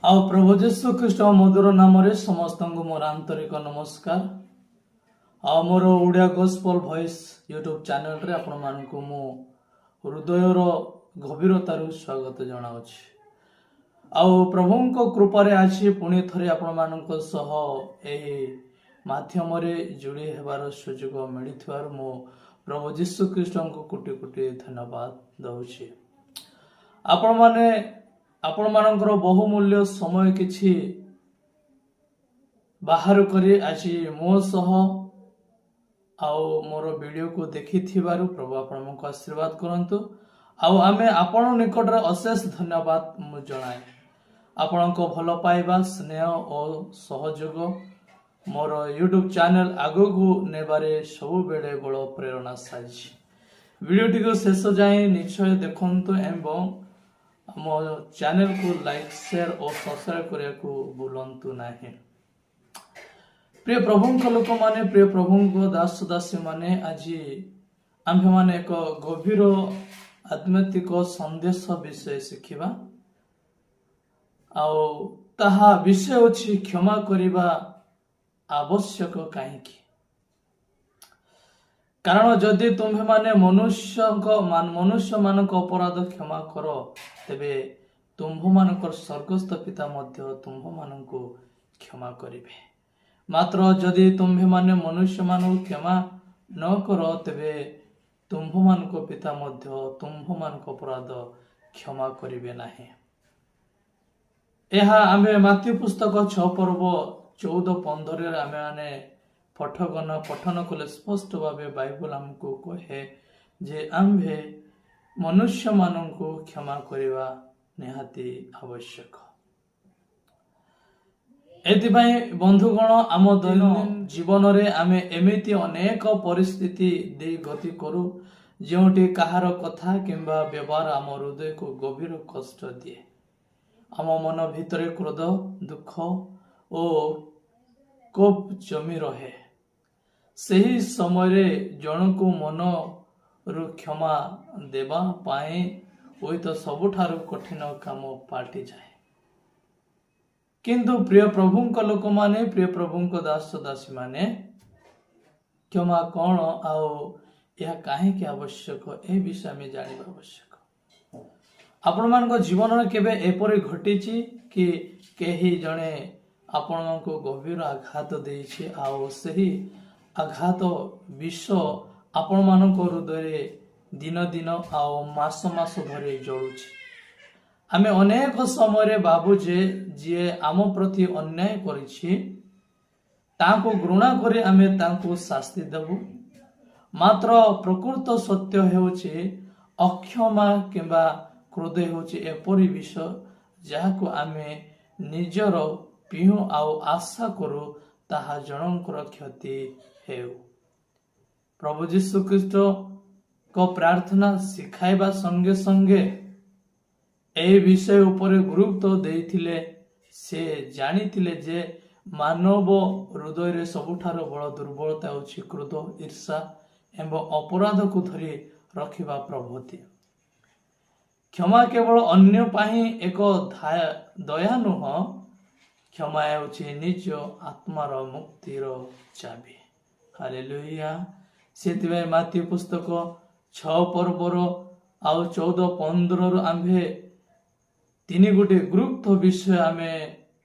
ଆଉ ପ୍ରଭୁ ଯୀଶୁ ଖ୍ରୀଷ୍ଟ ମଧୁର ନାମରେ ସମସ୍ତଙ୍କୁ ମୋର ଆନ୍ତରିକ ନମସ୍କାର। ଆଉ ମୋର ଓଡ଼ିଆ ଗୋସ୍ପଲ ଭଏସ୍ ୟୁଟ୍ୟୁବ୍ ଚ୍ୟାନେଲରେ ଆପଣମାନଙ୍କୁ ମୁଁ ହୃଦୟର ଗଭୀରତାରୁ ସ୍ୱାଗତ ଜଣାଉଛି। ଆଉ ପ୍ରଭୁଙ୍କ କୃପାରେ ଆଜି ପୁଣି ଥରେ ଆପଣମାନଙ୍କ ସହ ଏହି ମାଧ୍ୟମରେ ଯୋଡ଼ି ହେବାର ସୁଯୋଗ ମିଳିଥିବାରୁ ମୁଁ ପ୍ରଭୁ ଯୀଶୁ ଖ୍ରୀଷ୍ଟଙ୍କୁ କୋଟି କୋଟି ଧନ୍ୟବାଦ ଦେଉଛି। ଆପଣମାନେ ଆପଣମାନଙ୍କର ବହୁମୂଲ୍ୟ ସମୟ କିଛି ବାହାର କରି ଆଜି ମୋ ସହ ଆଉ ମୋର ଭିଡ଼ିଓକୁ ଦେଖିଥିବାରୁ ପ୍ରଭୁ ଆପଣଙ୍କୁ ଆଶୀର୍ବାଦ କରନ୍ତୁ। ଆଉ ଆମେ ଆପଣ ନିକଟରେ ଅଶେଷ ଧନ୍ୟବାଦ ମୁଁ ଜଣାଏ। ଆପଣଙ୍କ ଭଲ ପାଇବା, ସ୍ନେହ ଓ ସହଯୋଗ ମୋର ୟୁଟ୍ୟୁବ୍ ଚ୍ୟାନେଲ ଆଗକୁ ନେବାରେ ସବୁବେଳେ ବଡ଼ ପ୍ରେରଣା ସାଜିଛି। ଭିଡ଼ିଓଟିକୁ ଶେଷ ଯାଏଁ ନିଶ୍ଚୟ ଦେଖନ୍ତୁ ଏବଂ ଆମ ଚ୍ୟାନେଲକୁ ଲାଇକ୍, ସେୟାର ଓ ସବସ୍କ୍ରାଇବ୍ କରିବାକୁ ଭୁଲନ୍ତୁ ନାହିଁ। ପ୍ରିୟ ପ୍ରଭୁଙ୍କ ଲୋକମାନେ, ପ୍ରିୟ ପ୍ରଭୁଙ୍କ ଦାସ ଦାସୀମାନେ, ଆଜି ଆମ୍ଭେମାନେ ଏକ ଗଭୀର ଆଧ୍ୟାତ୍ମିକ ସନ୍ଦେଶ ବିଷୟ ଶିଖିବା। ଆଉ ତାହା ବିଷୟ ଅଛି, କ୍ଷମା କରିବା ଆବଶ୍ୟକ କାହିଁକି? କାରଣ ଯଦି ତୁମ୍ଭେମାନେ ମନୁଷ୍ୟମାନଙ୍କ ଅପରାଧ କ୍ଷମା କର, ତେବେ ତୁମ୍ଭମାନଙ୍କର ସ୍ୱର୍ଗସ୍ଥ ପିତା ମଧ୍ୟ ତୁମ୍ଭମାନଙ୍କୁ କ୍ଷମା କରିବେ। ମାତ୍ର ଯଦି ତୁମ୍ଭେମାନେ ମନୁଷ୍ୟମାନଙ୍କୁ କ୍ଷମା ନ କର, ତେବେ ତୁମ୍ଭମାନଙ୍କ ପିତା ମଧ୍ୟ ତୁମ୍ଭମାନଙ୍କ ଅପରାଧ କ୍ଷମା କରିବେ ନାହିଁ। ଏହା ଆମେ ମାଥିଉ ପୁସ୍ତକ 6 ପର୍ବ 14-15ରେ ଆମେମାନେ ପଠନ କଲେ ସ୍ପଷ୍ଟ ଭାବେ ବାଇବଲ ଆମକୁ କହେ ଯେ ଆମ୍ଭେ ମନୁଷ୍ୟମାନଙ୍କୁ କ୍ଷମା କରିବା ନିହାତି ଆବଶ୍ୟକ। ଏଥିପାଇଁ ବନ୍ଧୁଗଣ, ଆମ ଦୈନନ୍ଦିନ ଜୀବନରେ ଆମେ ଏମିତି ଅନେକ ପରିସ୍ଥିତି ଦେଇ ଗତି କରୁ, ଯେଉଁଠି କାହାର କଥା କିମ୍ବା ବ୍ୟବହାର ଆମ ହୃଦୟକୁ ଗଭୀର କଷ୍ଟ ଦିଏ। ଆମ ମନ ଭିତରେ କ୍ରୋଧ, ଦୁଃଖ ଓ କୋପ ଜମି ରହେ। ସେହି ସମୟରେ ଜଣକୁ ମନରୁ କ୍ଷମା ଦେବା ପାଇଁ ହୁଏତ ସବୁଠାରୁ କଠିନ କାମ ପାଲଟିଯାଏ। କିନ୍ତୁ ପ୍ରିୟ ପ୍ରଭୁଙ୍କ ଲୋକମାନେ, ପ୍ରିୟ ପ୍ରଭୁଙ୍କ ଦାସ ଦାସୀମାନେ, କ୍ଷମା କ'ଣ ଆଉ ଏହା କାହିଁକି ଆବଶ୍ୟକ, ଏ ବିଷୟ ଆମେ ଜାଣିବା ଆବଶ୍ୟକ। ଆପଣମାନଙ୍କ ଜୀବନରେ କେବେ ଏପରି ଘଟିଛି କି, କେହି ଜଣେ ଆପଣଙ୍କୁ ଗଭୀର ଆଘାତ ଦେଇଛି ଆଉ ସେହି ଆଘାତ ବିଷ ଆପଣମାନଙ୍କ ହୃଦୟରେ ଦିନ ଦିନ ଆଉ ମାସ ମାସ ଧରି ଜଳୁଛି? ଆମେ ଅନେକ ସମୟରେ ଭାବୁ ଯେ ଯିଏ ଆମ ପ୍ରତି ଅନ୍ୟାୟ କରିଛି, ତାଙ୍କୁ ଘୃଣା କରି ଆମେ ତାଙ୍କୁ ଶାସ୍ତି ଦେବୁ। ମାତ୍ର ପ୍ରକୃତ ସତ୍ୟ ହେଉଛି, ଅକ୍ଷମା କିମ୍ବା କ୍ରୋଧ ହେଉଛି ଏପରି ବିଷ, ଯାହାକୁ ଆମେ ନିଜର ପିଉ ଆଉ ଆଶା କରୁ ତାହା ଜଣଙ୍କର କ୍ଷତି ହେଉ। ପ୍ରଭୁ ଯୀଶୁ ଖ୍ରୀଷ୍ଟଙ୍କ ପ୍ରାର୍ଥନା ଶିଖାଇବା ସଙ୍ଗେ ସଙ୍ଗେ ଏହି ବିଷୟ ଉପରେ ଗୁରୁତ୍ୱ ଦେଇଥିଲେ। ସେ ଜାଣିଥିଲେ ଯେ ମାନବ ହୃଦୟରେ ସବୁଠାରୁ ବଡ଼ ଦୁର୍ବଳତା ହେଉଛି କ୍ରୋଧ, ଈର୍ଷା ଏବଂ ଅପରାଧକୁ ଧରି ରଖିବା ପ୍ରବୃତ୍ତି। କ୍ଷମା କେବଳ ଅନ୍ୟ ପାଇଁ ଏକ ଦୟା ନୁହଁ, କ୍ଷମା ହେଉଛି ନିଜ ଆତ୍ମାର ମୁକ୍ତିର ଚାବି। ହାଲେଲୁୟା! ସେଥିପାଇଁ ମାଥିଉ ପୁସ୍ତକ 6 ପର୍ବର ଆଉ 14-15ରୁ ଆମ୍ଭେ ତିନି ଗୋଟିଏ ଗୁରୁତ୍ୱ ବିଷୟ, ଆମେ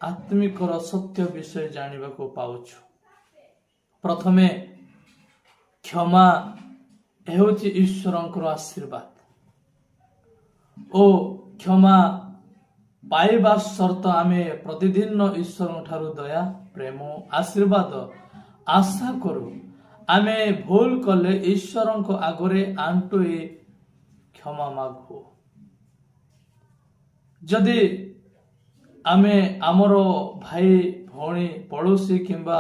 ଆତ୍ମିକର ସତ୍ୟ ବିଷୟ ଜାଣିବାକୁ ପାଉଛୁ। ପ୍ରଥମେ, କ୍ଷମା ହେଉଛି ଈଶ୍ୱରଙ୍କର ଆଶୀର୍ବାଦ ଓ କ୍ଷମା ପାଇବା ସର୍ତ୍ତ ଆମେ ପ୍ରତିଦିନ ଈଶ୍ୱରଙ୍କ ଠାରୁ ଦୟା, ପ୍ରେମ, ଆଶୀର୍ବାଦ ଆଶା କରୁ। ଆମେ ଭୁଲ କଲେ ଈଶ୍ୱରଙ୍କ ଆଗରେ ଆଣ୍ଠୁଇ କ୍ଷମା ମାଗୁ। ଯଦି ଆମେ ଆମର ଭାଇ, ଭଉଣୀ, ପଡ଼ୋଶୀ କିମ୍ବା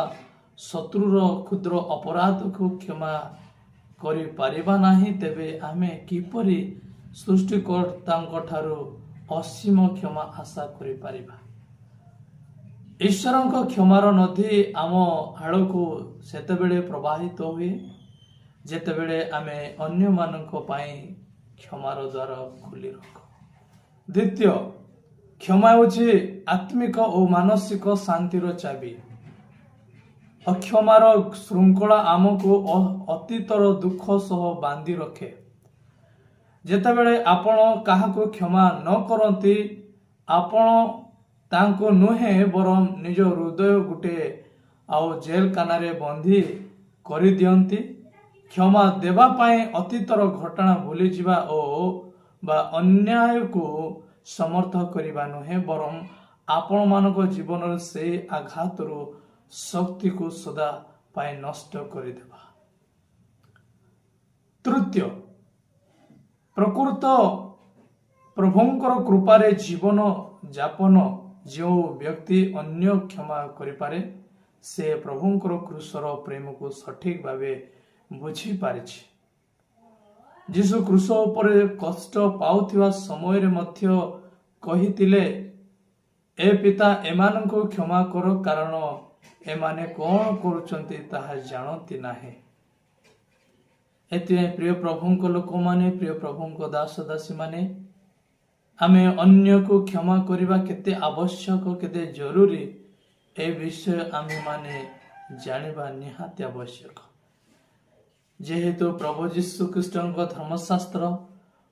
ଶତ୍ରୁର କ୍ଷୁଦ୍ର ଅପରାଧକୁ କ୍ଷମା କରିପାରିବା ନାହିଁ, ତେବେ ଆମେ କିପରି ସୃଷ୍ଟିକର୍ତ୍ତାଙ୍କ ଠାରୁ ଅସୀମ କ୍ଷମା ଆଶା କରିପାରିବା? ଈଶ୍ୱରଙ୍କ କ୍ଷମାର ନଦୀ ଆମ ଆଡ଼କୁ ସେତେବେଳେ ପ୍ରବାହିତ ହୁଏ, ଯେତେବେଳେ ଆମେ ଅନ୍ୟମାନଙ୍କ ପାଇଁ କ୍ଷମାର ଦ୍ୱାର ଖୋଲି ରଖୁ। ଦ୍ୱିତୀୟ, କ୍ଷମା ହେଉଛି ଆତ୍ମିକ ଓ ମାନସିକ ଶାନ୍ତିର ଚାବି। ଅକ୍ଷମାର ଶୃଙ୍ଖଳା ଆମକୁ ଅତୀତର ଦୁଃଖ ସହ ବାନ୍ଧି ରଖେ। ଯେତେବେଳେ ଆପଣ କାହାକୁ କ୍ଷମା ନ କରନ୍ତି, ଆପଣ ତାଙ୍କୁ ନୁହେଁ ବରଂ ନିଜ ହୃଦୟ ଗୋଟେ ଆଉ ଜେଲଖାନାରେ ବନ୍ଦୀ କରିଦିଅନ୍ତି। କ୍ଷମା ଦେବା ପାଇଁ ଅତୀତର ଘଟଣା ଭୁଲିଯିବା ଓ ବା ଅନ୍ୟାୟକୁ ସମର୍ଥ କରିବା ନୁହେଁ, ବରଂ ଆପଣମାନଙ୍କ ଜୀବନରେ ସେଇ ଆଘାତରୁ ଶକ୍ତିକୁ ସଦା ପାଇଁ ନଷ୍ଟ କରିଦେବା। ତୃତୀୟ, ପ୍ରକୃତ ପ୍ରଭୁଙ୍କର କୃପାରେ ଜୀବନ ଯାପନ। ଯେଉଁ ବ୍ୟକ୍ତି ଅନ୍ୟ କ୍ଷମା କରିପାରେ, ସେ ପ୍ରଭୁଙ୍କର କ୍ରୁଶର ପ୍ରେମକୁ ସଠିକ ଭାବେ ବୁଝିପାରିଛି। ଯୀଶୁ କ୍ରୁଶ ଉପରେ କଷ୍ଟ ପାଉଥିବା ସମୟରେ ମଧ୍ୟ କହିଥିଲେ, "ଏ ପିତା, ଏମାନଙ୍କୁ କ୍ଷମା କର, କାରଣ ଏମାନେ କଣ କରୁଛନ୍ତି ତାହା ଜାଣନ୍ତି ନାହିଁ।" ଏଥିପାଇଁ ପ୍ରିୟ ପ୍ରଭୁଙ୍କ ଲୋକମାନେ, ପ୍ରିୟ ପ୍ରଭୁଙ୍କ ଦାସ ଦାସୀମାନେ, ଆମେ ଅନ୍ୟକୁ କ୍ଷମା କରିବା କେତେ ଆବଶ୍ୟକ, କେତେ ଜରୁରୀ, ଏ ବିଷୟ ଆମେମାନେ ଜାଣିବା ନିହାତି ଆବଶ୍ୟକ। ଯେହେତୁ ପ୍ରଭୁ ଯୀଶୁ ଖ୍ରୀଷ୍ଟଙ୍କ ଧର୍ମଶାସ୍ତ୍ର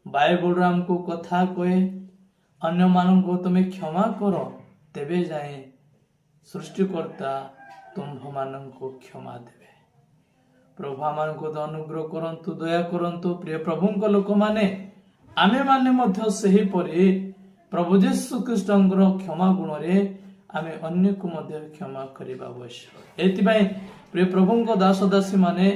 ବାଇବଲରେ ଆମକୁ କଥା କହେ, ଅନ୍ୟମାନଙ୍କୁ ତୁମେ କ୍ଷମା କର, ତେବେ ଯାଏ ସୃଷ୍ଟିକର୍ତ୍ତା ତୁମ୍ଭମାନଙ୍କୁ କ୍ଷମା ଦେବେ। ପ୍ରଭୁ ଆମମାନଙ୍କୁ ତ ଅନୁଗ୍ରହ କରନ୍ତୁ, ଦୟା କରନ୍ତୁ। ପ୍ରିୟ ପ୍ରଭୁଙ୍କ ଲୋକମାନେ, ଆମେମାନେ ମଧ୍ୟ ସେହିପରି ପ୍ରଭୁ ଯୀଶୁ ଖ୍ରୀଷ୍ଟଙ୍କର କ୍ଷମା ଗୁଣରେ ଆମେ ଅନ୍ୟକୁ ମଧ୍ୟ କ୍ଷମା କରିବା ଆବଶ୍ୟକ। ଏଥିପାଇଁ ପ୍ରିୟ ପ୍ରଭୁଙ୍କ ଦାସ ଦାସୀ ମାନେ,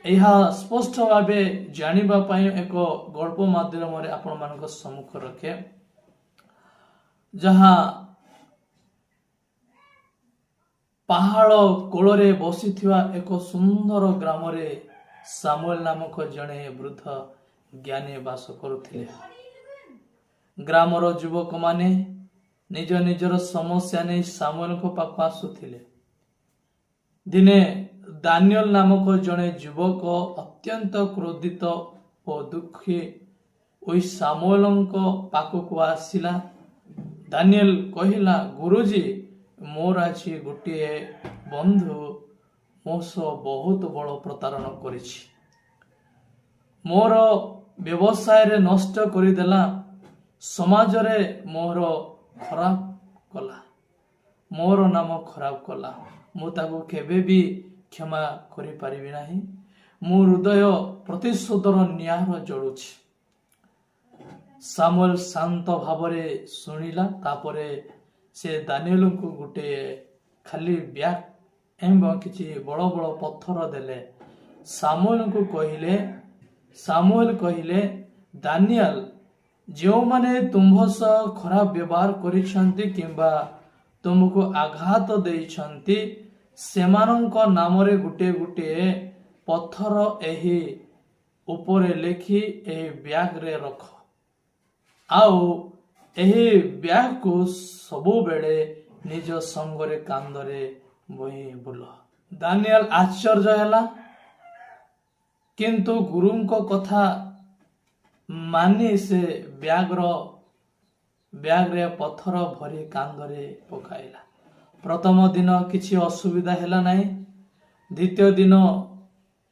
ଏହା ସ୍ପଷ୍ଟ ଭାବେ ଜାଣିବା ପାଇଁ ଏକ ଗଳ୍ପ ମାଧ୍ୟମରେ ଆପଣମାନଙ୍କ ସମ୍ମୁଖ ରଖେ, ଯାହା ପାହାଡ଼ କୋଳରେ ବସିଥିବା ଏକ ସୁନ୍ଦର ଗ୍ରାମରେ ସାମୁଏଲ ନାମକ ଜଣେ ବୃଦ୍ଧ ଜ୍ଞାନୀ ବାସ କରୁଥିଲେ। ଗ୍ରାମର ଯୁବକମାନେ ନିଜ ନିଜର ସମସ୍ୟା ନେଇ ସାମୁଏଲଙ୍କ ପାଖକୁ ଆସୁଥିଲେ। ଦିନେ ଦାନିଏଲ ନାମକ ଜଣେ ଯୁବକ ଅତ୍ୟନ୍ତ କ୍ରୋଧିତ ଓ ଦୁଃଖୀ ହୋଇ ସାମୁଏଲଙ୍କ ପାଖକୁ ଆସିଲା। ଦାନିଏଲ କହିଲା, "ଗୁରୁଜୀ, ମୋର ଆଜି ଗୋଟିଏ ବନ୍ଧୁ ମୋ ସହ ବହୁତ ବଡ଼ ପ୍ରତାରଣା କରିଛି। ମୋର ବ୍ୟବସାୟରେ ନଷ୍ଟ କରିଦେଲା, ସମାଜରେ ମୋର ଖରାପ କଲା, ମୋର ନାମ ଖରାପ କଲା। ମୁଁ ତାକୁ କେବେ ବି କ୍ଷମା କରିପାରିବି ନାହିଁ। ମୋ ହୃଦୟ ପ୍ରତିଶୋଧର ନିଆଁରେ ଜଳୁଛି।" ସାମୁଏଲ ଶାନ୍ତ ଭାବରେ ଶୁଣିଲା। ତାପରେ ସେ ଦାନିଏଲଙ୍କୁ ଗୋଟିଏ ଖାଲି ବ୍ୟାଗ୍ ଏବଂ କିଛି ବଡ଼ ବଡ଼ ପଥର ଦେଲେ। ସାମୁଏଲ କହିଲେ, "ଦାନିଏଲ, ଯେଉଁମାନେ ତୁମ୍ଭ ସହ ଖରାପ ବ୍ୟବହାର କରିଛନ୍ତି କିମ୍ବା ତୁମକୁ ଆଘାତ ଦେଇଛନ୍ତି, ସେମାନଙ୍କ ନାମରେ ଗୋଟିଏ ଗୋଟିଏ ପଥର ଏହି ଉପରେ ଲେଖି ଏହି ବ୍ୟାଗରେ ରଖ। ଆଉ ଏହି ବ୍ୟାଗକୁ ସବୁବେଳେ ନିଜ ସଙ୍ଗରେ କାନ୍ଧରେ ବୋହି ବୁଲ।" ଦାନିଏଲ ଆଶ୍ଚର୍ଯ୍ୟ ହେଲା, କିନ୍ତୁ ଗୁରୁଙ୍କ କଥା ମାନି ସେ ବ୍ୟାଗରେ ପଥର ଭରି କାନ୍ଧରେ ପକାଇଲା। ପ୍ରଥମ ଦିନ କିଛି ଅସୁବିଧା ହେଲା ନାହିଁ। ଦ୍ୱିତୀୟ ଦିନ,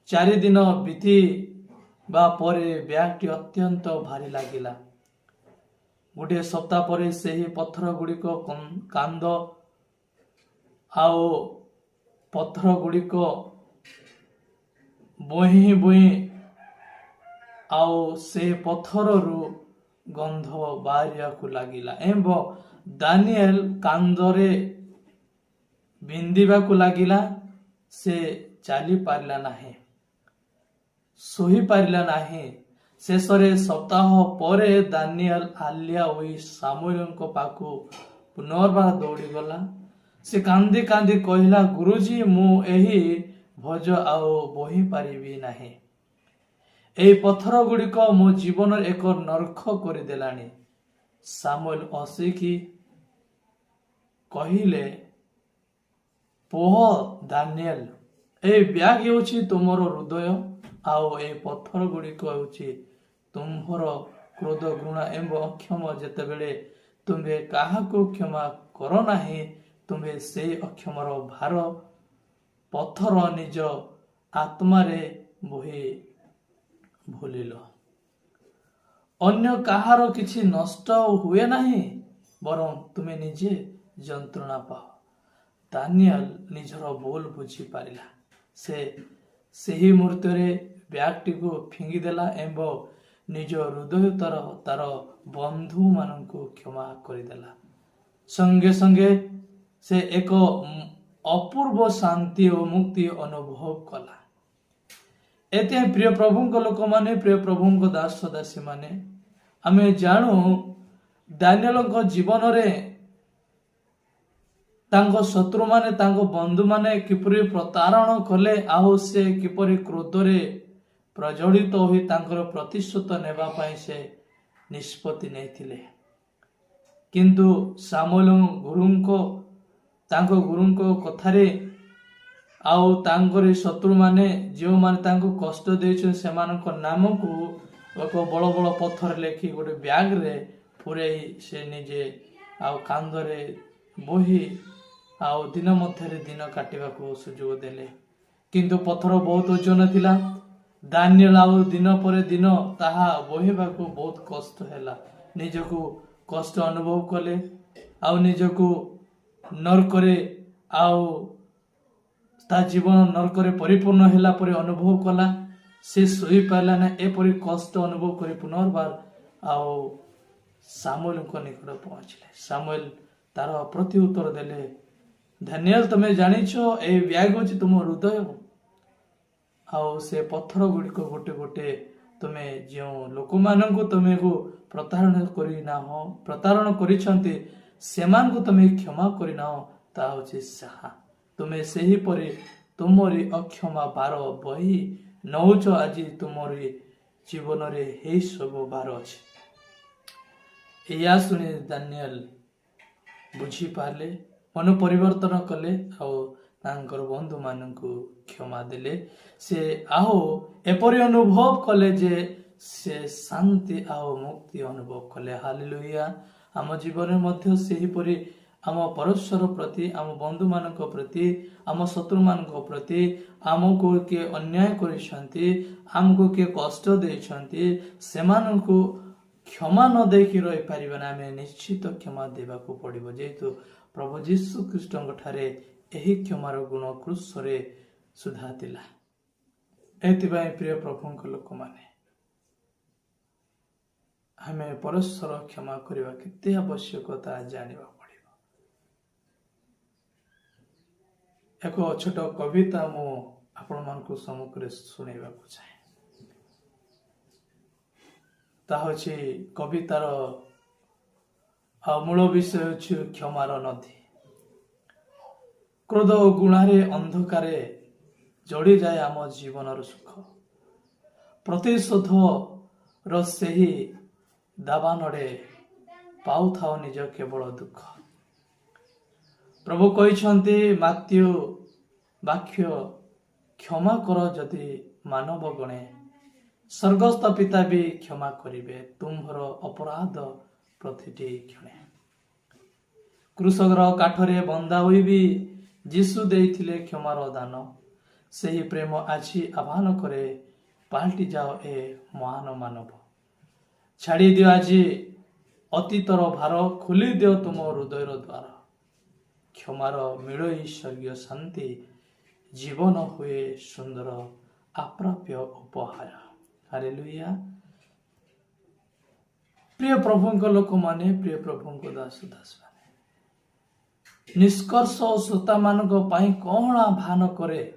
4 ଦିନ ବିତିବା ପରେ ବ୍ୟାଗଟି ଅତ୍ୟନ୍ତ ଭାରି ଲାଗିଲା। ଗୋଟିଏ ସପ୍ତାହ ପରେ ସେହି ପଥର ଗୁଡ଼ିକ କାନ୍ଧ ଆଉ ପଥର ଗୁଡ଼ିକ ବୋହି ବୋହି ଆଉ ସେ ପଥରରୁ ଗନ୍ଧ ବାହାରିବାକୁ ଲାଗିଲା ଏବଂ ଦାନିଏଲ କାନ୍ଧରେ ବିନ୍ଧିବାକୁ ଲାଗିଲା। ସେ ଚାଲି ପାରିଲା ନାହିଁ, ଶୋଇପାରିଲା ନାହିଁ। ଶେଷରେ ସପ୍ତାହ ପରେ ଦାନିଏଲ ହାଲିଆ ହୋଇ ସାମୁଏଲଙ୍କ ପାଖକୁ ପୁନର୍ବାର ଦୌଡ଼ିଗଲା। ସେ କାନ୍ଦି କାନ୍ଦି କହିଲା, "ଗୁରୁଜୀ, ମୁଁ ଏହି ବୋଝ ଆଉ ବୋହି ପାରିବି ନାହିଁ। ଏହି ପଥର ଗୁଡ଼ିକ ମୋ ଜୀବନରେ ଏକ ନର୍କ କରିଦେଲାଣି।" ସାମୁଏଲ ହସିକି କହିଲେ, "ପୁଅ ଦାନିଏଲ, ଏହି ବ୍ୟାଗ ହେଉଛି ତୁମର ହୃଦୟ ଆଉ ଏହି ପଥର ଗୁଡ଼ିକ ହେଉଛି ତୁମ୍ଭର କ୍ରୋଧ, ଘୃଣା ଏବଂ ଅକ୍ଷମା। ଯେତେବେଳେ ତୁମ୍ଭେ କାହାକୁ କ୍ଷମା କର ନାହିଁ, ତୁମ୍ଭେ ସେଇ ଅକ୍ଷମାର ଭାର ପଥର ନିଜ ଆତ୍ମାରେ ବୋହି ବୁଲିଲ। ଅନ୍ୟ କାହାର କିଛି ନଷ୍ଟ ହୁଏ ନାହିଁ, ବରଂ ତୁମେ ନିଜେ ଯନ୍ତ୍ରଣା ପାଅ। ଦାନିଏଲ ନିଜର ଭୁଲ ବୁଝିପାରିଲା। ସେ ସେହି ମୁହୂର୍ତ୍ତରେ ବ୍ୟାଗଟିକୁ ଫିଙ୍ଗିଦେଲା ଏବଂ ନିଜ ହୃଦୟ ତାର ବନ୍ଧୁମାନଙ୍କୁ କ୍ଷମା କରିଦେଲା। ସଙ୍ଗେ ସଙ୍ଗେ ସେ ଏକ ଅପୂର୍ବ ଶାନ୍ତି ଓ ମୁକ୍ତି ଅନୁଭବ କଲା। ଏଥିପାଇଁ ପ୍ରିୟ ପ୍ରଭୁଙ୍କ ଲୋକମାନେ, ପ୍ରିୟ ପ୍ରଭୁଙ୍କ ଦାସ ଦାସୀମାନେ, ଆମେ ଜାଣୁ ଦାନିଏଲଙ୍କ ଜୀବନରେ ତାଙ୍କ ଶତ୍ରୁମାନେ, ତାଙ୍କ ବନ୍ଧୁମାନେ କିପରି ପ୍ରତାରଣ କଲେ ଆଉ ସେ କିପରି କ୍ରୋଧରେ ପ୍ରଜ୍ୱଳିତ ହୋଇ ତାଙ୍କର ପ୍ରତିଶୋଧ ନେବା ପାଇଁ ସେ ନିଷ୍ପତ୍ତି ନେଇଥିଲେ। କିନ୍ତୁ ସାମୁଏଲ ତାଙ୍କ ଗୁରୁଙ୍କ କଥାରେ ଆଉ ତାଙ୍କର ଶତ୍ରୁମାନେ ଯେଉଁମାନେ ତାଙ୍କୁ କଷ୍ଟ ଦେଇଛନ୍ତି, ସେମାନଙ୍କ ନାମକୁ ଏକ ବଡ଼ ବଡ଼ ପଥର ଲେଖି ଗୋଟେ ବ୍ୟାଗରେ ପୂରେଇ ସେ ନିଜେ ଆଉ କାନ୍ଧରେ ବୋହି ଆଉ ଦିନ ମଧ୍ୟରେ ଦିନ କାଟିବାକୁ ସୁଯୋଗ ଦେଲେ। କିନ୍ତୁ ପଥର ବହୁତ ଓଜନ ଥିଲା। ଦାନିଏଲ ଆଉ ଦିନ ପରେ ଦିନ ତାହା ବୋହିବାକୁ ବହୁତ କଷ୍ଟ ହେଲା। ନିଜକୁ କଷ୍ଟ ଅନୁଭବ କଲେ ଆଉ ନିଜକୁ ନର୍କରେ ଆଉ ତା ଜୀବନ ନର୍କରେ ପରିପୂର୍ଣ୍ଣ ହେଲା ପରି ଅନୁଭବ କଲା। ସେ ଶୋଇପାରିଲା ନା। ଏପରି କଷ୍ଟ ଅନୁଭବ କରି ପୁନର୍ବାର ଆଉ ସାମୁଏଲଙ୍କ ନିକଟ ପହଞ୍ଚିଲେ। ସାମୁଏଲ ତାର ପ୍ରତି ଉତ୍ତର ଦେଲେ, "ଦାନିଏଲ, ତମେ ଜାଣିଛ, ଏଇ ବ୍ୟାଗ ହେଉଛି ତୁମ ହୃଦୟ ଆଉ ସେ ପଥର ଗୁଡ଼ିକ ଗୋଟେ ଗୋଟେ ତୁମେ ଯେଉଁ ଲୋକମାନଙ୍କୁ ତୁମକୁ ପ୍ରତାରଣା କରିନାହ, ପ୍ରତାରଣ କରିଛନ୍ତି, ସେମାନଙ୍କୁ ତୁମେ କ୍ଷମା କରିନାହ, ତାହା ହେଉଛି ସାହା। ତୁମେ ସେହିପରି ତୁମରି ଅକ୍ଷମା ଭାର ବହି ନଉଛ। ଆଜି ତୁମରି ଜୀବନରେ ଏହି ସବୁ ଭାର ଅଛି।" ଏଇଆ ଶୁଣି ଦାନିଏଲ ବୁଝିପାରିଲେ, ମନ ପରିବର୍ତ୍ତନ କଲେ ଆଉ ତାଙ୍କର ବନ୍ଧୁମାନଙ୍କୁ କ୍ଷମା ଦେଲେ। ସେ ଆଉ ଏପରି ଅନୁଭବ କଲେ ଯେ ସେ ଶାନ୍ତି ଆଉ ମୁକ୍ତି ଅନୁଭବ କଲେ। ହାଲେଲୁୟା! ଆମ ଜୀବନରେ ମଧ୍ୟ ସେହିପରି ଆମ ପରସ୍ପର ପ୍ରତି, ଆମ ବନ୍ଧୁମାନଙ୍କ ପ୍ରତି, ଆମ ଶତ୍ରୁମାନଙ୍କ ପ୍ରତି, ଆମକୁ କିଏ ଅନ୍ୟାୟ କରିଛନ୍ତି, ଆମକୁ କିଏ କଷ୍ଟ ଦେଇଛନ୍ତି, ସେମାନଙ୍କୁ କ୍ଷମା ନ ଦେଇକି ରହିପାରିବା ନା। ଆମେ ନିଶ୍ଚିତ କ୍ଷମା ଦେବାକୁ ପଡ଼ିବ, ଯେହେତୁ ପ୍ରଭୁ ଯୀଶୁ ଖ୍ରୀଷ୍ଟଙ୍କ ଠାରେ ଏହି କ୍ଷମାର ଗୁଣ କ୍ରୁଶରେ ସୁଧା ଥିଲା। ଏଥିପାଇଁ ପ୍ରିୟ ପ୍ରଭୁଙ୍କ ଲୋକମାନେ, ଆମେ ପରସ୍ପର କ୍ଷମା କରିବା କେତେ ଆବଶ୍ୟକତା ଜାଣିବାକୁ ପଡ଼ିବ। ଏକ ଛୋଟ କବିତା ମୁଁ ଆପଣମାନଙ୍କୁ ସମ୍ମୁଖରେ ଶୁଣାଇବାକୁ ଚାହେଁ। ତାହା ହେଉଛି କବିତାର ଆଉ ମୂଳ ବିଷୟ ହେଉଛି କ୍ଷମାର ନଦୀ। କ୍ରୋଧ ଓ ଘୃଣାରେ ଅନ୍ଧକାରେ ଜଡ଼ିଯାଏ ଆମ ଜୀବନର ସୁଖ। ପ୍ରତିଶୋଧର ସେହି ଦାବାନଳେ ପାଉଥାଉ ନିଜ କେବଳ ଦୁଃଖ। ପ୍ରଭୁ କହିଛନ୍ତି ମାଥ୍ୟୁ ବାକ୍ୟ, "କ୍ଷମା କର ଯଦି ମାନବ ଗଣେ, ସ୍ୱର୍ଗସ୍ଥ ପିତା ବି କ୍ଷମା କରିବେ ତୁମ୍ଭର ଅପରାଧ ପ୍ରତିଟି କ୍ଷଣେ।" କ୍ରୁଶର କାଠରେ ବନ୍ଧା ହୋଇ ବି ଯୀଶୁ ଦେଇଥିଲେ କ୍ଷମାର ଦାନ। ସେହି ପ୍ରେମ ଆଜି ଆହ୍ୱାନ କରେ, ପାଲଟି ଯାଅ ଏ ମହାନ ମାନବ। ଛାଡ଼ି ଦିଅ ଆଜି ଅତୀତର ଭାର, ଖୋଲି ଦିଅ ତୁମ ହୃଦୟର ଦ୍ୱାର। କ୍ଷମାର ମିଳଇ ସ୍ୱର୍ଗୀୟ ଶାନ୍ତି, ଜୀବନ ହୁଏ ସୁନ୍ଦର ଅପ୍ରାପ୍ୟ ଉପହାର। ହାଲେଲୁୟା! ପ୍ରିୟ ପ୍ରଭୁଙ୍କ ଲୋକମାନେ, ପ୍ରିୟ ପ୍ରଭୁଙ୍କ ଦାସ ଦାସମାନେ, ନିଷ୍କର୍ଷ ଓ ଶ୍ରୋତାମାନଙ୍କ ପାଇଁ କଣ ଆହ୍ୱାନ କରେ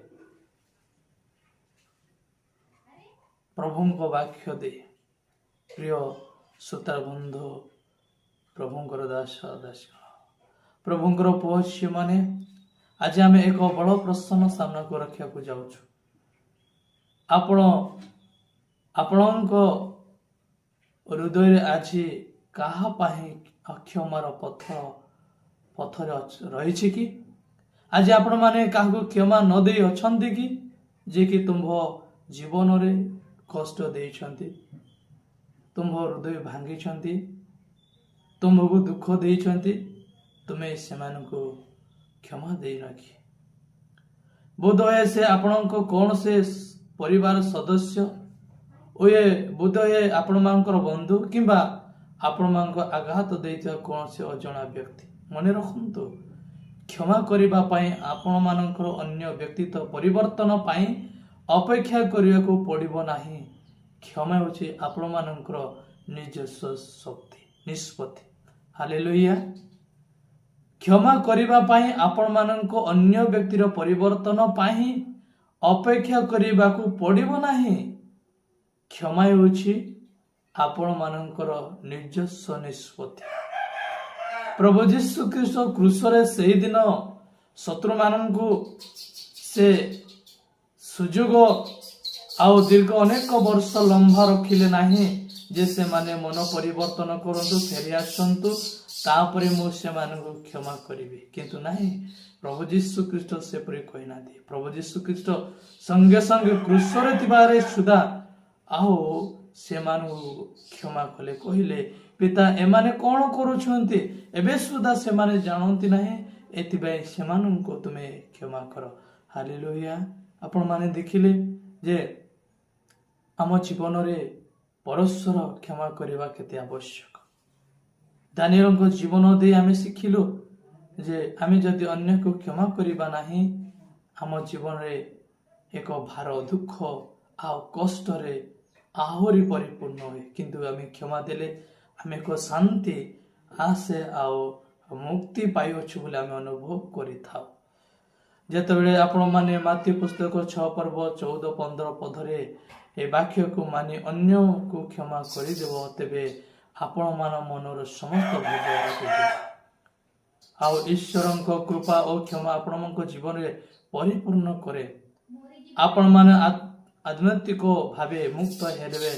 ପ୍ରଭୁଙ୍କ ବାକ୍ୟ ଦେଇ? ପ୍ରିୟ ଶ୍ରୋତା ବନ୍ଧୁ, ପ୍ରଭୁଙ୍କର ଦାସ ଦାସ, ପ୍ରଭୁଙ୍କର ପୁଅ ଝିଅମାନେ, ଆଜି ଆମେ ଏକ ବଡ଼ ପ୍ରଶ୍ନ ସାମ୍ନାକୁ ରଖିବାକୁ ଯାଉଛୁ। ଆପଣ ଆପଣଙ୍କ ହୃଦୟରେ ଆଜି କାହା ପାଇଁ ଅକ୍ଷମାର ପଥର ରହିଛି କି? ଆଜି ଆପଣମାନେ କାହାକୁ କ୍ଷମା ନ ଦେଇ ଅଛନ୍ତି କି, ଯିଏକି ତୁମ୍ଭ ଜୀବନରେ କଷ୍ଟ ଦେଇଛନ୍ତି, ତୁମ୍ଭ ହୃଦୟ ଭାଙ୍ଗିଛନ୍ତି? ତୁମକୁ ଦୁଃଖ ଦେଇଛନ୍ତି, ତୁମେ ସେମାନଙ୍କୁ କ୍ଷମା ଦେଇନ କି? ବୋଧହୁଏ ସେ ଆପଣଙ୍କ କୌଣସି ପରିବାର ସଦସ୍ୟ ଓ ଏ ବୋଧହୁଏ ଆପଣମାନଙ୍କର ବନ୍ଧୁ କିମ୍ବା ଆପଣମାନଙ୍କ ଆଘାତ ଦେଇଥିବା କୌଣସି ଅଜଣା ବ୍ୟକ୍ତି। ମନେ ରଖନ୍ତୁ, କ୍ଷମା କରିବା ପାଇଁ ଆପଣମାନଙ୍କର ଅନ୍ୟ ବ୍ୟକ୍ତିତ୍ୱ ପରିବର୍ତ୍ତନ ପାଇଁ ଅପେକ୍ଷା କରିବାକୁ ପଡ଼ିବ ନାହିଁ। କ୍ଷମା ହେଉଛି ଆପଣମାନଙ୍କର ନିଜସ୍ୱ ଶକ୍ତି ନିଷ୍ପତ୍ତି। ହାଲେଲୁୟା। କ୍ଷମା କରିବା ପାଇଁ ଆପଣମାନଙ୍କ ଅନ୍ୟ ବ୍ୟକ୍ତିର ପରିବର୍ତ୍ତନ ପାଇଁ ଅପେକ୍ଷା କରିବାକୁ ପଡ଼ିବ ନାହିଁ। କ୍ଷମା ହେଉଛି ଆପଣମାନଙ୍କର ନିଜସ୍ୱ ନିଷ୍ପତ୍ତି। ପ୍ରଭୁ ଯୀଶୁ ଖ୍ରୀଷ୍ଟ କ୍ରୁଶରେ ସେଇଦିନ ଶତ୍ରୁମାନଙ୍କୁ ସେ ସୁଯୋଗ ଆଉ ଦୀର୍ଘ ଅନେକ ବର୍ଷ ଲମ୍ବା ରଖିଲେ ନାହିଁ ଯେ ସେମାନେ ମନ ପରିବର୍ତ୍ତନ କରନ୍ତୁ, ଫେରି ଆସନ୍ତୁ, ତାପରେ ମୁଁ ସେମାନଙ୍କୁ କ୍ଷମା କରିବି। କିନ୍ତୁ ନାହିଁ, ପ୍ରଭୁ ଯୀଶୁ ଖ୍ରୀଷ୍ଟ ସେପରି କହିନାହାନ୍ତି। ପ୍ରଭୁ ଯୀଶୁ ଖ୍ରୀଷ୍ଟ ସଙ୍ଗେ ସଙ୍ଗେ କ୍ରୁଶରେ ଥିବାରେ ସୁଦ୍ଧା ଆଉ ସେମାନଙ୍କୁ କ୍ଷମା କଲେ। କହିଲେ, "ପିତା, ଏମାନେ କଣ କରୁଛନ୍ତି ଏବେ ସୁଦ୍ଧା ସେମାନେ ଜାଣନ୍ତି ନାହିଁ। ଏଥିପାଇଁ ସେମାନଙ୍କୁ ତୁମେ କ୍ଷମା କର।" ହାଲେଲୁୟା। ଆପଣମାନେ ଦେଖିଲେ ଯେ ଆମ ଜୀବନରେ ପରସ୍ପର କ୍ଷମା କରିବା କେତେ ଆବଶ୍ୟକ। ଦାନିଏଲଙ୍କ ଜୀବନ ଦେଇ ଆମେ ଶିଖିଲୁ ଯେ ଆମେ ଯଦି ଅନ୍ୟକୁ କ୍ଷମା କରିବା ନାହିଁ, ଆମ ଜୀବନରେ ଏକ ଭାର, ଦୁଃଖ ଆଉ କଷ୍ଟରେ ଆହୁରି ପରିପୂର୍ଣ୍ଣ ହୁଏ। କିନ୍ତୁ ଆମେ କ୍ଷମା ଦେଲେ ଆମେ ଏକ ଶାନ୍ତି ଆସେ ଆଉ ମୁକ୍ତି ପାଇଅଛୁ ବୋଲି ଆମେ ଅନୁଭବ କରିଥାଉ। ଯେତେବେଳେ ଆପଣମାନେ ମାଥିଉ ପୁସ୍ତକ 6 ପର୍ବ 14-15 ପଦରେ ଏ ବାକ୍ୟକୁ ମାନି ଅନ୍ୟକୁ କ୍ଷମା କରିଦେବ, ତେବେ ଆପଣମାନ ମନର ସମସ୍ତ ବୋଝ ହଟିଯିବ ଆଉ ଈଶ୍ୱରଙ୍କ କୃପା ଓ କ୍ଷମା ଆପଣଙ୍କ ଜୀବନରେ ପରିପୂର୍ଣ୍ଣ କରେ। ଆପଣମାନେ ଆଧ୍ୟାତ୍ମିକ ଭାବେ ମୁକ୍ତ ହେବେ,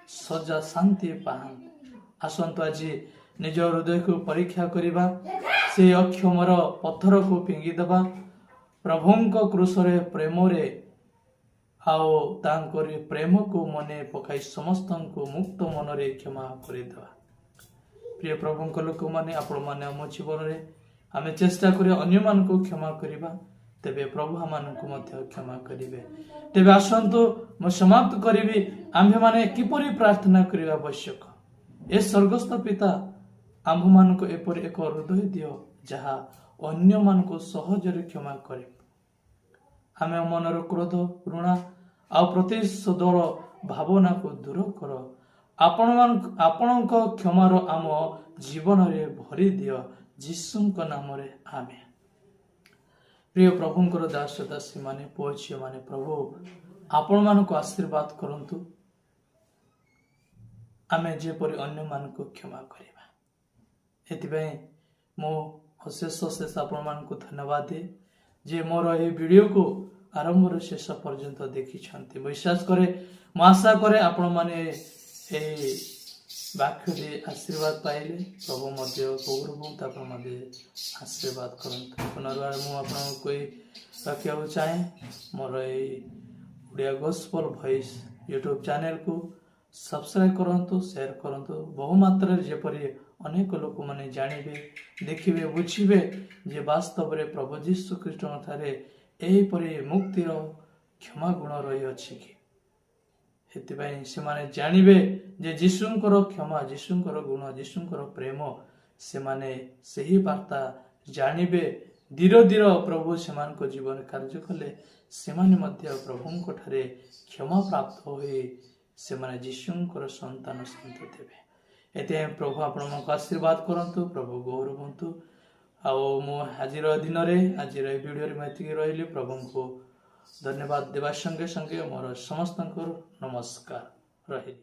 ସଜା ଶାନ୍ତି ପାଆନ୍ତି। ଆସନ୍ତୁ ଆଜି ନିଜ ହୃଦୟକୁ ପରୀକ୍ଷା କରିବା, ସେ ଅକ୍ଷମାର ପଥରକୁ ଫିଙ୍ଗିଦେବା, ପ୍ରଭୁଙ୍କ କ୍ରୁଶରେ ପ୍ରେମରେ ଆଉ ତାଙ୍କରି ପ୍ରେମକୁ ମନେ ପକାଇ ସମସ୍ତଙ୍କୁ ମୁକ୍ତ ମନରେ କ୍ଷମା କରିଦେବା। ପ୍ରିୟ ପ୍ରଭୁଙ୍କ ଲୋକମାନେ, ଆପଣମାନେ ଆମ ଜୀବନରେ ଆମେ ଚେଷ୍ଟା କରି ଅନ୍ୟମାନଙ୍କୁ କ୍ଷମା କରିବା, ତେବେ ପ୍ରଭୁ ଆମମାନଙ୍କୁ ମଧ୍ୟ କ୍ଷମା କରିବେ। ତେବେ ଆସନ୍ତୁ, ମୁଁ ସମାପ୍ତ କରିବି। ଆମ୍ଭେମାନେ କିପରି ପ୍ରାର୍ଥନା କରିବା ଆବଶ୍ୟକ? ଏ ସ୍ୱର୍ଗସ୍ଥ ପିତା, ଆମ୍ଭମାନଙ୍କୁ ଏପରି ଏକ ହୃଦୟ ଦିଅ ଯାହା ଅନ୍ୟମାନଙ୍କୁ ସହଜରେ କ୍ଷମା କରେ। ଆମେ ମନର କ୍ରୋଧ, ଘୃଣା ଆଉ ପ୍ରତିଶୋଧର ଭାବନାକୁ ଦୂର କର। ଆପଣଙ୍କ କ୍ଷମାର ଆମ ଜୀବନରେ ଭରି ଦିଅ। ଯୀଶୁଙ୍କ ନାମରେ ଆମେନ୍। ପ୍ରିୟ ପ୍ରଭୁଙ୍କର ଦାସ ଦାସୀମାନେ, ପୁଅ ଝିଅମାନେ, ପ୍ରଭୁ ଆପଣମାନଙ୍କୁ ଆଶୀର୍ବାଦ କରନ୍ତୁ, ଆମେ ଯେପରି ଅନ୍ୟମାନଙ୍କୁ କ୍ଷମା କରିବା। ଏଥିପାଇଁ ମୁଁ ଅଶେଷ ଅଶେଷ ଆପଣମାନଙ୍କୁ ଧନ୍ୟବାଦ ଦିଏ ଯେ ମୋର ଏହି ଭିଡ଼ିଓକୁ ଆରମ୍ଭରୁ ଶେଷ ପର୍ଯ୍ୟନ୍ତ ଦେଖିଛନ୍ତି। ବିଶ୍ୱାସ କରେ, ମୁଁ ଆଶା କରେ ଆପଣମାନେ ଏହି ବାକ୍ୟ ଦେଇ ଆଶୀର୍ବାଦ ପାଇଲେ। ପ୍ରଭୁ ମଧ୍ୟ ଗୌରବ ଆପଣ ମଧ୍ୟ ଆଶୀର୍ବାଦ କରନ୍ତୁ। ପୁନର୍ବାର ମୁଁ ଆପଣଙ୍କୁ କହି ରଖିବାକୁ ଚାହେଁ, ମୋର ଏଇ ଓଡ଼ିଆ ଗୋସ୍ପଲ ଭଏସ୍ ୟୁଟ୍ୟୁବ୍ ଚ୍ୟାନେଲକୁ ସବସ୍କ୍ରାଇବ୍ କରନ୍ତୁ, ସେୟାର କରନ୍ତୁ ବହୁ ମାତ୍ରାରେ, ଯେପରି ଅନେକ ଲୋକମାନେ ଜାଣିବେ, ଦେଖିବେ, ବୁଝିବେ ଯେ ବାସ୍ତବରେ ପ୍ରଭୁ ଯୀଶୁ ଖ୍ରୀଷ୍ଟଙ୍କ ଠାରେ ଏହିପରି ମୁକ୍ତିର କ୍ଷମା ଗୁଣ ରହିଅଛି କି। ସେଥିପାଇଁ ସେମାନେ ଜାଣିବେ ଯେ ଯୀଶୁଙ୍କର କ୍ଷମା, ଯୀଶୁଙ୍କର ଗୁଣ, ଯୀଶୁଙ୍କର ପ୍ରେମ। ସେମାନେ ସେହି ବାର୍ତ୍ତା ଜାଣିବେ। ଧୀରେ ଧୀରେ ପ୍ରଭୁ ସେମାନଙ୍କ ଜୀବନରେ କାର୍ଯ୍ୟ କଲେ ସେମାନେ ମଧ୍ୟ ପ୍ରଭୁଙ୍କ ଠାରେ କ୍ଷମା ପ୍ରାପ୍ତ ହୋଇ ସେମାନେ ଯୀଶୁଙ୍କର ସନ୍ତାନ ସନ୍ତତି ହେବେ। ଏଥିପାଇଁ ପ୍ରଭୁ ଆପଣଙ୍କୁ ଆଶୀର୍ବାଦ କରନ୍ତୁ। ପ୍ରଭୁ ଗୌରବ ହୁଅନ୍ତୁ। ଆଉ ମୁଁ ଆଜିର ଦିନରେ, ଆଜିର ଏହି ଭିଡ଼ିଓରେ ମୁଁ ଏତିକି ରହିଲି। ପ୍ରଭୁଙ୍କୁ ଧନ୍ୟବାଦ ଦେବା ସଙ୍ଗେ ସଙ୍ଗେ ମୋର ସମସ୍ତଙ୍କର ନମସ୍କାର ରହିଲି।